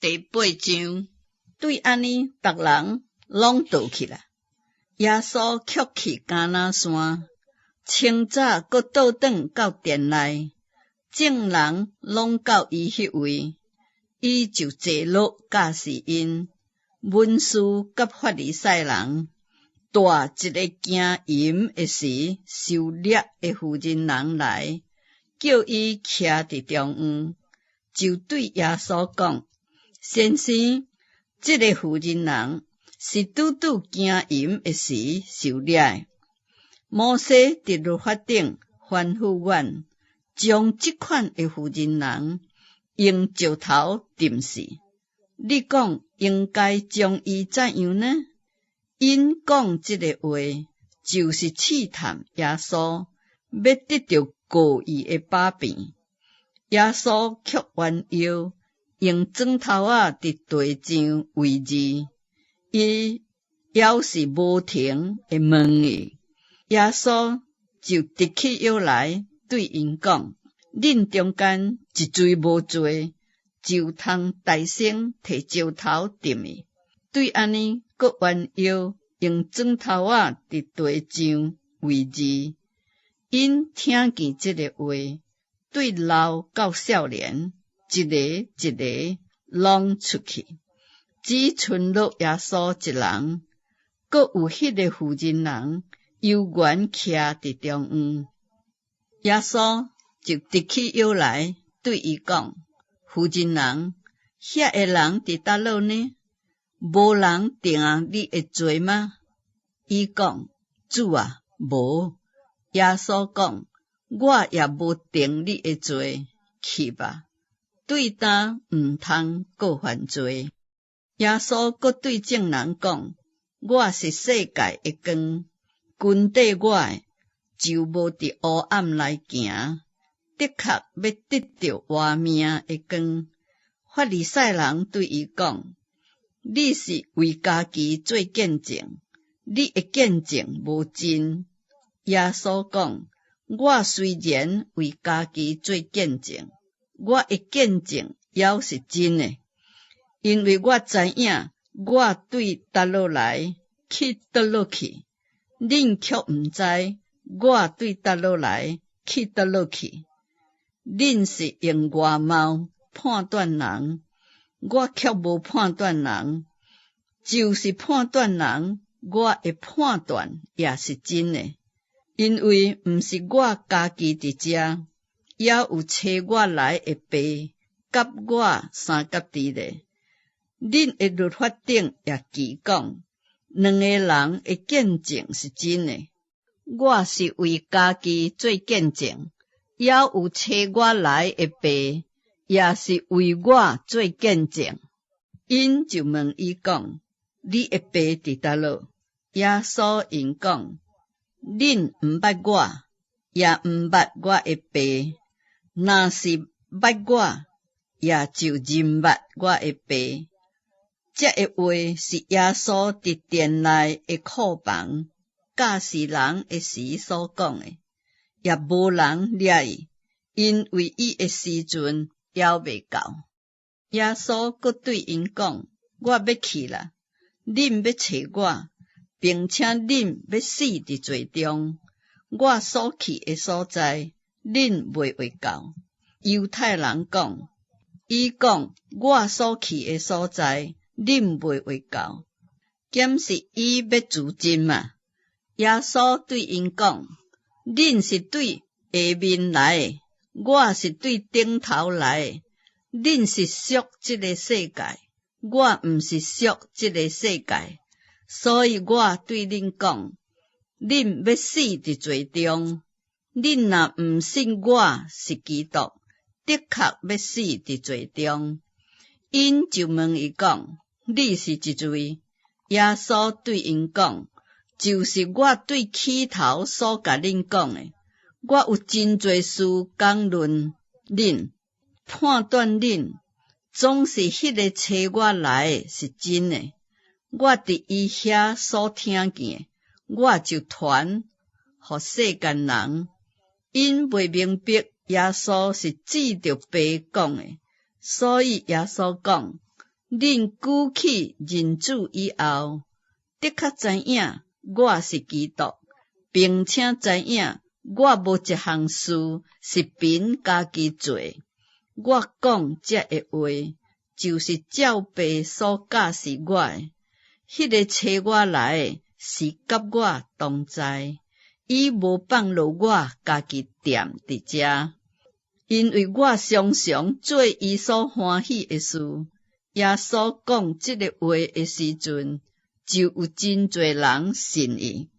第八章，對按呢，逐人攏倒去啦。耶穌卻去橄欖山，清早閣倒轉到殿內，眾人攏到伊彼位，伊就坐落教示𪜶。文士佮法利賽人帶一个行淫的時受掠的婦人人來，叫伊徛佇中央，就對耶穌講：先生，這个婦人人是拄拄行淫的時受掠的。摩西佇律法頂吩咐阮，將這款的婦人人用石頭擲死。你講應該將伊怎樣呢？𪜶講這个話，就是試探耶穌，欲得著告伊的把柄。耶穌卻彎腰，用指頭仔佇地上畫字，伊猶是無停的問伊。耶穌就直起腰來對𪜶講：恁中間一罪無罪，就通大先提石頭擲伊。對按呢，閣彎腰用指頭仔佇地上畫字。𪜶聽見這个話，對老到少年，一个一个攏出去，只賰落耶穌一人，閣有彼个婦人人猶原徛佇中央。耶穌就直起腰來對伊講：婦人人，遐个人佇佗落呢？無人定你的罪嗎？伊講：主啊，無。耶穌講：我也無定你的罪，去吧，對今毋通閣犯罪。耶穌閣對眾人講：我是世界的光，跟綴我的，就無佇烏暗內行，的確欲得著活命的光。法利賽人對伊講：你是為家己做見證，你的見證無真。耶穌講：我雖然為家己做見證，我的見證猶是真的，因為我知影我對佗落來，去佗落去，恁卻毋知我對佗落來，去佗落去。恁是用外貌判斷人，我卻無判斷人，就是判斷人，我的判斷也是真的，因為毋是我家己佇遮，猶有差我來的爸佮我相佮佇咧。恁的律法頂也記講，兩个人的見證是真的。我是為家己做見證，猶有差我來的爸，也是為我做見證。𪜶就問伊講：你的爸佇佗落？耶穌𪜶講：恁毋捌我，也毋捌我的爸。若是捌我，也就認捌我的爸。這个話是耶穌佇殿內的庫房教示人的時所講的，也無人掠伊，因為伊的時陣猶未到。耶穌閣對𪜶講：我欲去啦，恁欲揣我，並且恁欲死佇罪中。我所去的所在，恁袂會到。猶太人講：伊講我所去的所在，恁袂會到，敢是伊欲自盡嗎？耶穌對𪜶講：恁是對下面來的，我是對頂頭來的。恁是屬這个世界，我毋是屬這个世界，所以我對恁講，恁欲死佇罪中。恁若毋信我是基督，的確欲死佇罪中。𪜶就問伊講：你是一位？耶穌對𪜶講：就是我對起頭所共恁講的。我有真濟事講論恁，判斷恁，總是彼个差我來的是真的。我佇伊遐所聽見的，我就傳予世間人。𪜶袂明白耶穌是指著爸講的，所以耶穌講：恁舉起人子以後，的確知影我是基督，並且知影我無一項事是憑家己做。我講這个話，就是照爸所教示我的。彼个差我來的是佮我同在，伊無放落我家己踮佇遮，因為我常常做伊所歡喜的事。耶穌講這个話的時陣，就有真濟人信伊。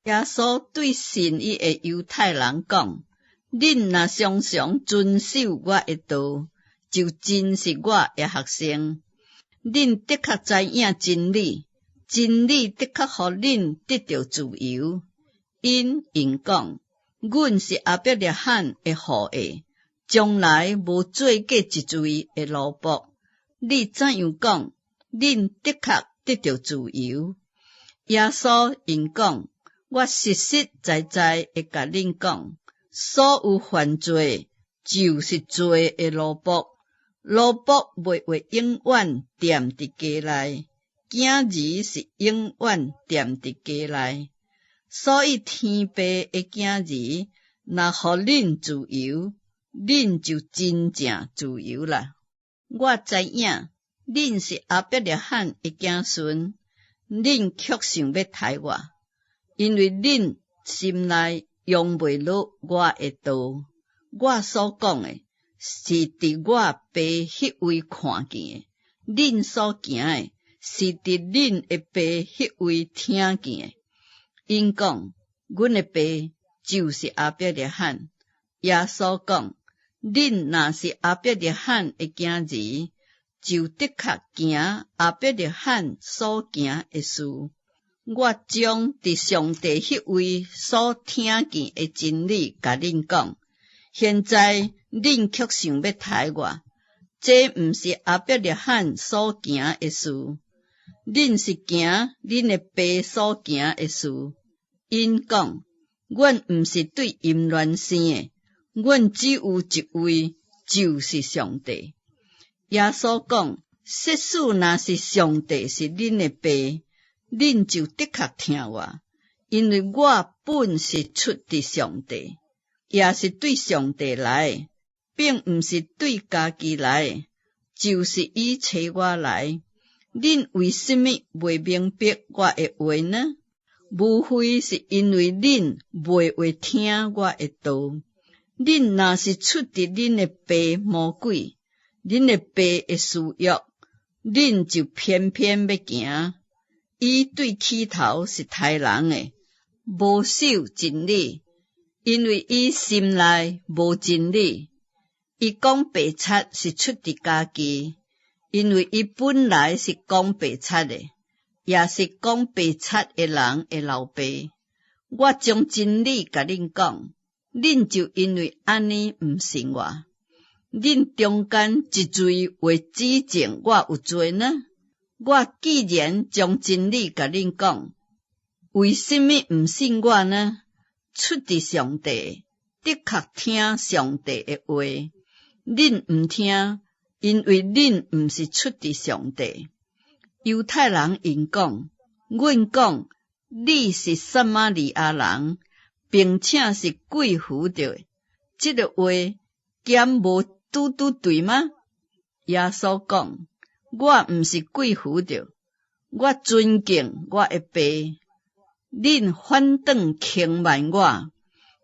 耶穌對信伊的猶太人講：恁若常常遵守我的道，就真是我的學生。恁的確知影真理，真理的確予恁得著自由。𪜶應講：阮是亞伯拉罕的後裔，從來無做過一罪的奴僕。你怎樣講？恁的確得著自由。耶穌應講：我實實在在會共恁講，所有犯罪就是罪的奴僕。奴僕袂會永遠踮佇家內，囝兒是永遠踮佇家內。所以天父的囝兒若予恁自由，恁就真正自由啦。我知影恁是亞伯拉罕的子孫，恁卻想欲刣我，因為恁心內容袂落我的道。我所講的是佇我爸彼位看見的，恁所行的是佇恁的爸彼位聽見的。𪜶講，阮的爸就是亞伯拉罕。耶穌講，恁若是亞伯拉罕的囝兒，就的確行亞伯拉罕所行的事。我將佇上帝彼位所聽見的真理共恁講，現在恁卻想欲刣我，這毋是亞伯拉罕所行的事。恁是行恁的爸所行的事。𪜶講，阮毋是對淫亂生的，阮只有一位，就是上帝。耶穌講，設使若是上帝是恁的爸，恁就的確疼我，因為我本是出佇上帝，也是對上帝來的，並毋是對家己來的，就是伊差我來。恁為什麼袂明白我的話呢？無非是因為恁袂會聽我的道。恁若是出佇恁的爸魔鬼，恁的爸的私欲，恁就偏偏欲行。伊對起頭是刣人的，無守真理，因為伊心內無真理。伊講白賊是出佇家己，因為伊本來是講白賊的，也是講白賊的人的老爸。我將真理共恁講，恁就因為按呢毋信我。恁中間一罪會指證我有罪呢？我既然將真理共恁講，為什麼毋信我呢？出佇上帝，的確聽上帝的話。恁毋聽，因為恁毋是出佇上帝。猶太人應講，阮講你是撒瑪利亞人，並且是鬼附著的，這个話敢無拄拄對嗎？耶穌講，我毋是鬼附著，我尊敬我的爸，恁反轉輕慢我，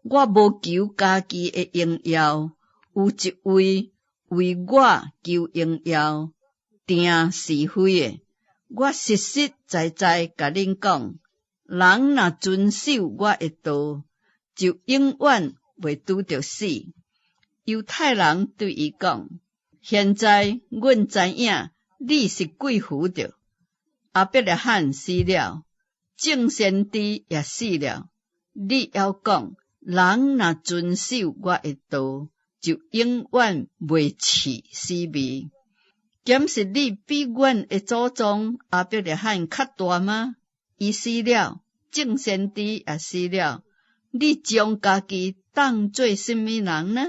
我無求家己的榮耀，有一位為我求榮耀，定是非的。我實實在在共恁講，人若遵守我的道，就永遠袂拄著死。猶太人對伊講：現在阮知影你是鬼附著。亞伯拉罕死了，眾先知也死了，你猶講，人若遵守我的道，就永遠袂試死味。敢是你比阮的祖宗亞伯拉罕較大嗎？伊死了，眾先知也死了，你將家己當做啥物人呢？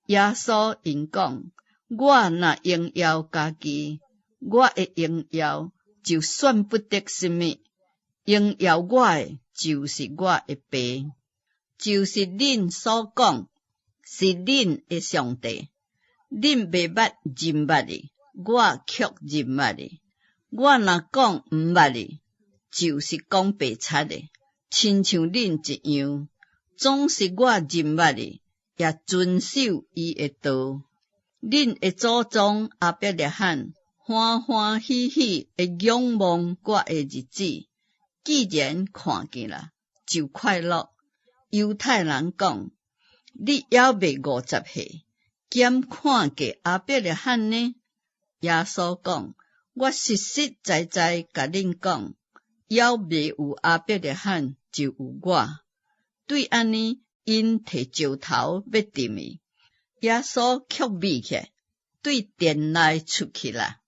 耶穌應講：我若榮耀家己，我的榮耀就算不得啥物。榮耀我的，就是我的爸，就是恁所講是恁的上帝。恁袂捌認捌伊，我卻認捌伊。我若講毋捌伊，就是講白賊的，親像恁一樣。總是我認捌伊，也遵守伊的道。恁的祖宗亞伯拉罕歡歡喜喜的仰望我的日子，既然看見啦，就快樂。猶太人講：你猶未50歲，敢看過亞伯拉罕呢？耶穌講：我實實在在共恁講，猶未有亞伯拉罕，就有我。對按呢，𪜶提石頭欲擲伊，耶穌卻避起來，對殿內出去啦。